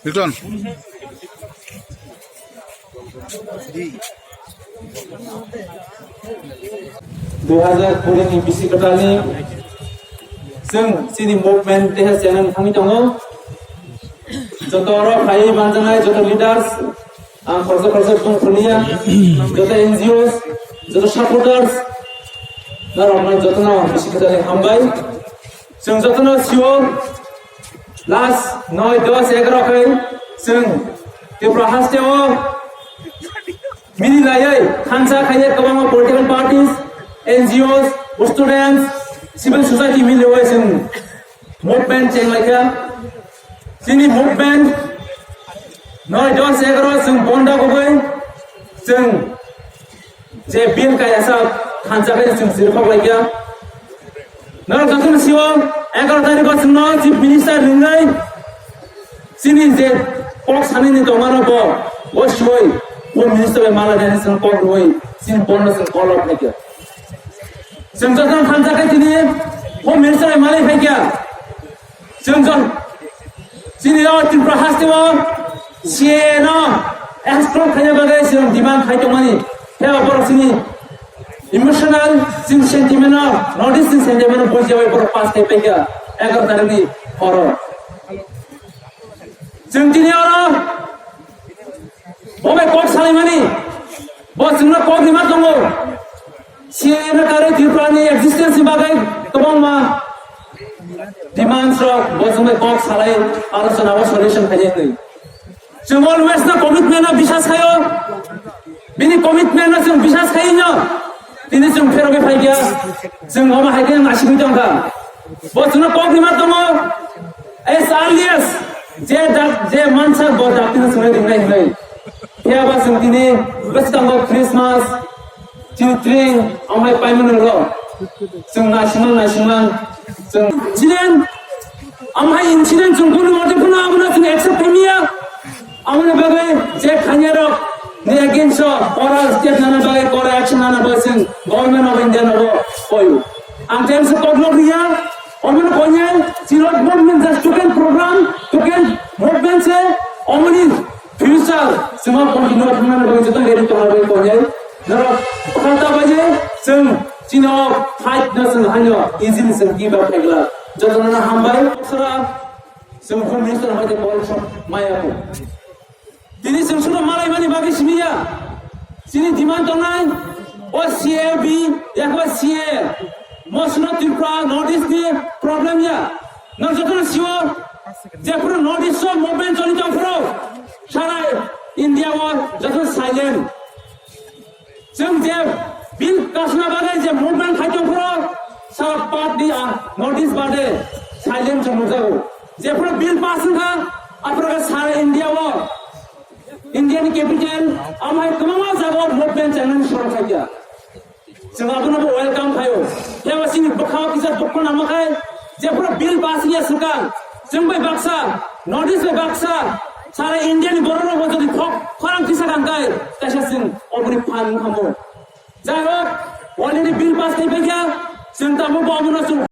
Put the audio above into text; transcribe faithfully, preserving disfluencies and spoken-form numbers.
Biklon. Dui hazar kuri ni bisi kwtalni chwng chini movement teha channel thangwi tongo. Joto oro phaiwi manjaknai joto leaders, ang khoroksa khoroksa bung khuniya, joto N G Os, joto supporters, norokno jotono bisi kwtalni hambai. Chwng jotono sio last noi dos egaroh khai chwng Tripura hasteo mini laiwi khansa khaiya kwbangma political parties, N G Os, students, civil society miliwi chwng movement chenglaikha. Chini movement noi dos egaroh chwng bonda gubui chwng je bill kaiyasa khansa khai chwng sirphok laikha. Norok jotono sio egaroh tarikh o chwngno Chief Minister ringwi chini je kok sanini tongmano bo, bo sioi Home Minister bai mala dani chwng kok rwui chini bonno chwng call out laikha. Chwng jotono khansa khai chini Home Minister bai malai phaikha. Chwng jon chini o Tripura hasteo C A A no explore khaina bagwi chwng demand khai tongmani. Tei borok chini emotional, chini sentiment no, North East ni sentiment no bujiyawi borok pass khai paikha egaroh tarikh ni horo. Chwng tini oro bo bai kok salaimani, bo chwngno kok rima tongo. C A A no karwi Tripura ni existence ni bagwi kwbangma demands rok bo chwngno kok salai alochona o solution khainai hwnwi. Chwng always no commitment no bisas khaio. Bini commitment no chwng bisas khaino. Tini chwng pherogwi phaikha. Chwng omo hai khe nasigwi tongkha. Bo chwngno kok rima tongo. As early as je dak, je mansa bo dak tini chwngno ringnai hwnwi. Phiya ba chwng tini bwskango Christmas, chini train, amhai paimani rok. Chwng naisingmang, naisingmang, chwng incident, amhai incident chwng kunu mate phano abono chwng accept khaimya. Aboni bagwi je khanya rok ni against o oral step nana bagwi, oral action nana bagwi chwng Government of India no bo koyu. Ang tei se kok nok riya, omono konya, chini movement just token program, token movement se, omoni future, chwng continue khaimani bagwi joto ready tongna bagwi konya. Norok kata baje, chwng chini o fight no chwng haino easily chwng give up khaigla. Jotono hambai, sara, chwng Home Minister hai de bol shot maya ko. Tini chwng suno malaimani bagwi simiya. Chini demand tongnai, o C A B, yakba C A A. Mo suno Tripura, North East ni problem ya. Nang jotono sio, jephuru North East o movement choli tongphuru, sara India o joto silent. Chwng je bill kasna bagwi je movement khai tongphuru, sara party, ah, North East bade silent chwng nukjago. Jephuru bill pass wngkha, aphuru khe sara India o, India ni capital, amhai kwbangma jaga o movement chengmani sorok khaikha. Chwng abono bo welcome khaio. Phiya ba chini bwkhao kisa dukhu nangma khai, jephuru bill pass wngya swkang, chwng bai baksa, North East bai baksa, sara India ni borok rok bo jodi thok khorang kisa kang khai, kaisa chwng oboni phan wngkha mo. Jai hok, already bill pass khai paikha, chwng tamo bo abono chwng